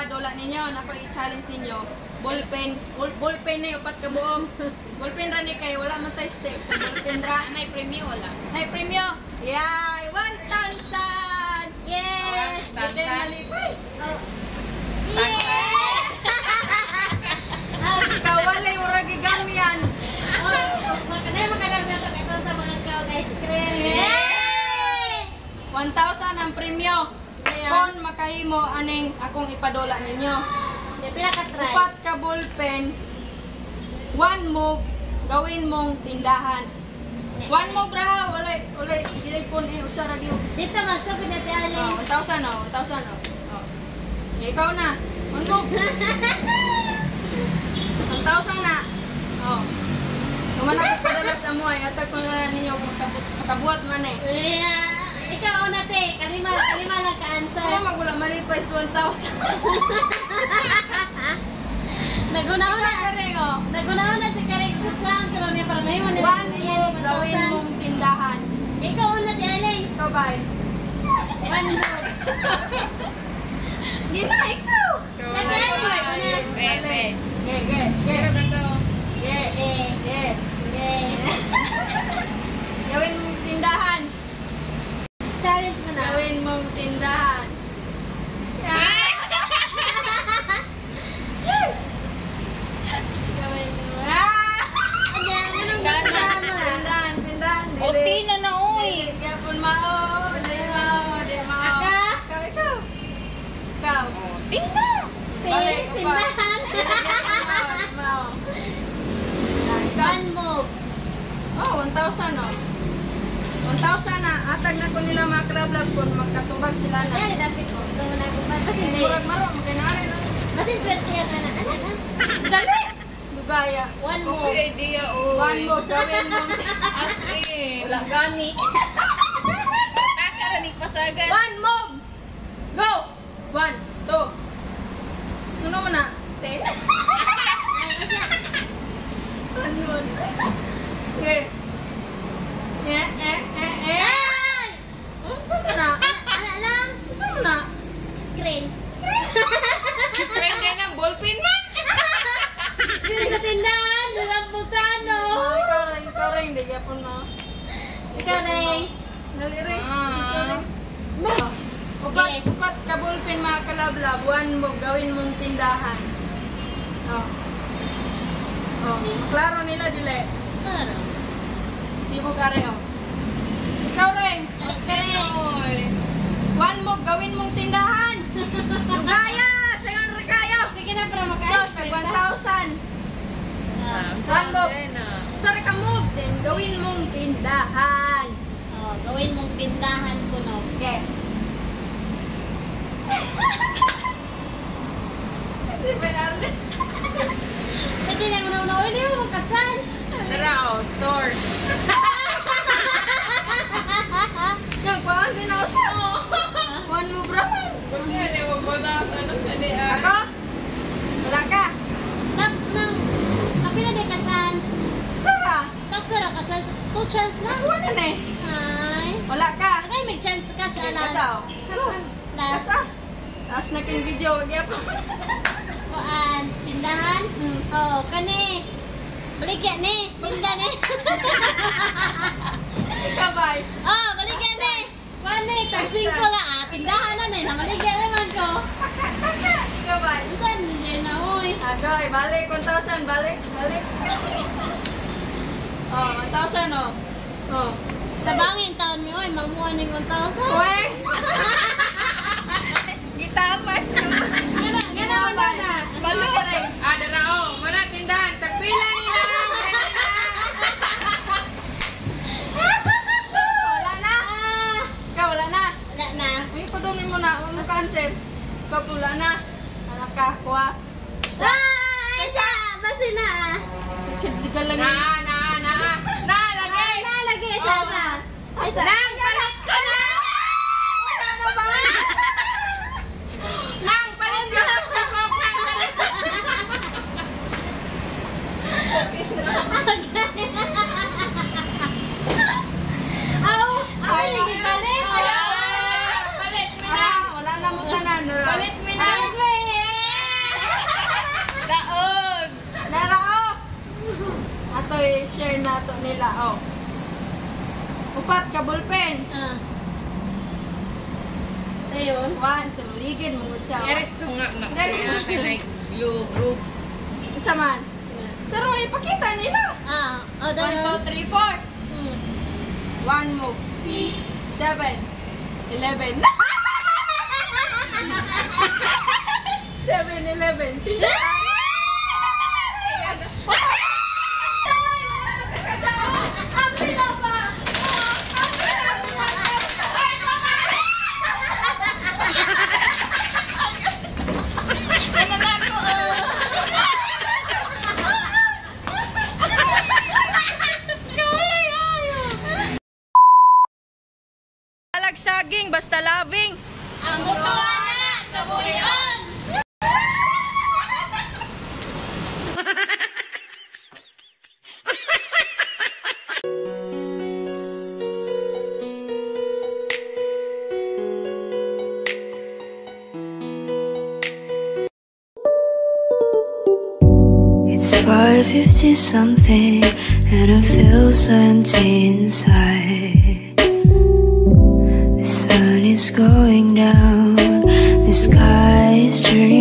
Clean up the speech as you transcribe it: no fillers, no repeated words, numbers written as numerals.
ipadula ninyo, nako i-challenge ninyo. Ballpen, ballpen na upat ka buok. Ballpen ra ni kay wala man tay stick. So ballpen ra. May premyo wala. Nay premyo. Yay! 1,000! Yes! Dili malipay. Oh. Yes! Kawalay mura gigamyan. Oh, makanay makanang na ito sa mga crowd ice cream. Yay! 1,000 ang premyo. Kung makahimo aning akong ipadula ninyo. Pila ka try? Upat ka ballpen, one move, gawin mong tindahan. One move ra ha, walay, walay, dili po ni usa ra gyud. Dito magsugod na si Arlene. Oh, 1,000 oh, 1,000 oh. Oh. Ikaw na. One move. 1,000 na. Oh. Kung man ako padala sa mo ay atag ko na ninyo kung makabuhat man eh. Yeah. Ikaw una te, kalima, kalima lang ka answer. Ano magwala malipay sa 1,000. Naguna-una. Karing oh. Naguna-una si Karing kung saan karon niya para mahimo na. One move, gawin mong tindahan. Ikaw una si Arlene. Ikaw ba? One move. Di na, ikaw! Arlene. Re, re. Ge, ge, ge. Ge, Eh, ge. eh. Gawin mong tindahan. Challenge mo na. Gawin mong tindahan. Gawin mo. Ah! Anong tindahan mo na? Tindahan, tindahan. Dili. Oti na na oy. Dili gyapon mao. Dili mao, dili mao. Aka? Ikaw, ikaw. Ikaw. Tina. Balik, upat. Tindahan. Dili gyapon mao, dili mao. Ikaw. One move. Oh, 1,000 oh. 1,000 na. Atag na ko nila mga krablab kung magkatubag sila na. Dali, dapat ko. Ikaw na ako. Basin di. Murag maro, makinari na. Basin swerte yan ka na. Ano na? Dali! Dugaya. One move. Okay idea oy. One move, gawin mo. As in. Wala gani. Nakaranig pasagan. One move! Go! One, two. Ano mo na? 10? One move. Okay. Eh, eh, eh, eh. Ay! Unsa mo na? Ano lang? Unsa mo na? Screen. Friend ka ng ballpen man. Screen sa tindahan. Dalamputano. Oh, ikaw rin, ikaw rin. Hindi gyapon mo. Ikaw rin. Dali rin. Ah. Oh. Upat, Okay. upat ka ballpen mga kalablab. One move, gawin mong tindahan. Oh. Oh, klaro nila dili. Claro. Sibo ka rin, oh. Ikaw rin. Kare. Oy. One move, gawin mong tindahan. Dugaya! Sayon ra kayo. Sige na para So, maka-ice sa cream. 1,000. Ah. One move. Sorry ka move, then gawin mong tindahan. Oh, gawin mong tindahan ko no. Okay. Si Bernardo. Pwede na mo na hindi mo magka-chance. Tara oh, store. Nagpaan din ako sa... One move raman. Kaya mo ba sa ano sa di ah. Ako? Wala ka? Tap nang kapila di ka chance. Sara? Tapos ra ka chance. Two chance na. Nakuha na na eh. Ay. Wala ka. Agay may chance ka sa alas. Kasa oh. Last. Kasa. Taas na kayong video. Wag po. Kuan, tindahan. Oh, kani. Baligya ni, tinda ni. Ikaw bye. Oh, baligya ni. Kuan ni, tag 5 la ah. Tindahan na ni, namaligya naman ko. Ikaw bye. Unsan di na oy. Agoy, balik. 1,000. Balik. Balik. Oh, 1,000 oh. Oh. Tabangin taon mi oy, mamuha ning 1,000. Uy! Gitapan. Ngana, ngana man na. Balo. Ah, dara oh, mana tindahan. Tagpila nila. Wala na. Ah, Ikaw, wala na. wala na. May padumin mo na. Huwag mo cancel. Ikaw, wala na. Anak ka, kuha. Ah, isa, basi na ah. Kidligan lang Na, yun. na, na. Na, lagi. Na lagi isa Oh. isa. Isa. Nang, palit ko na. Wala na ba? Nang, palit ko na. Nang, palit ko. Aw, ako lagi palit. Ah, palit mi na. Ah, wala na mo tanan. Palit mi na. Palit mi. i-share nato nila. Oh. Upat ka ballpen. Ah. Ayun. One, sa maligid, mungod siya. Eres to nga na siya kay like glue group. Isa man. Pero ipakita nila. Ah, oh, 1, dayon. 2, 3, 4. One move. 7. 11. 7, 11. Ano na ako, oh. Alag saging, basta loving. Ang mutuan na, kabuhion! It's 5:50 something and I feel so empty inside. The sun is going down, the sky is turning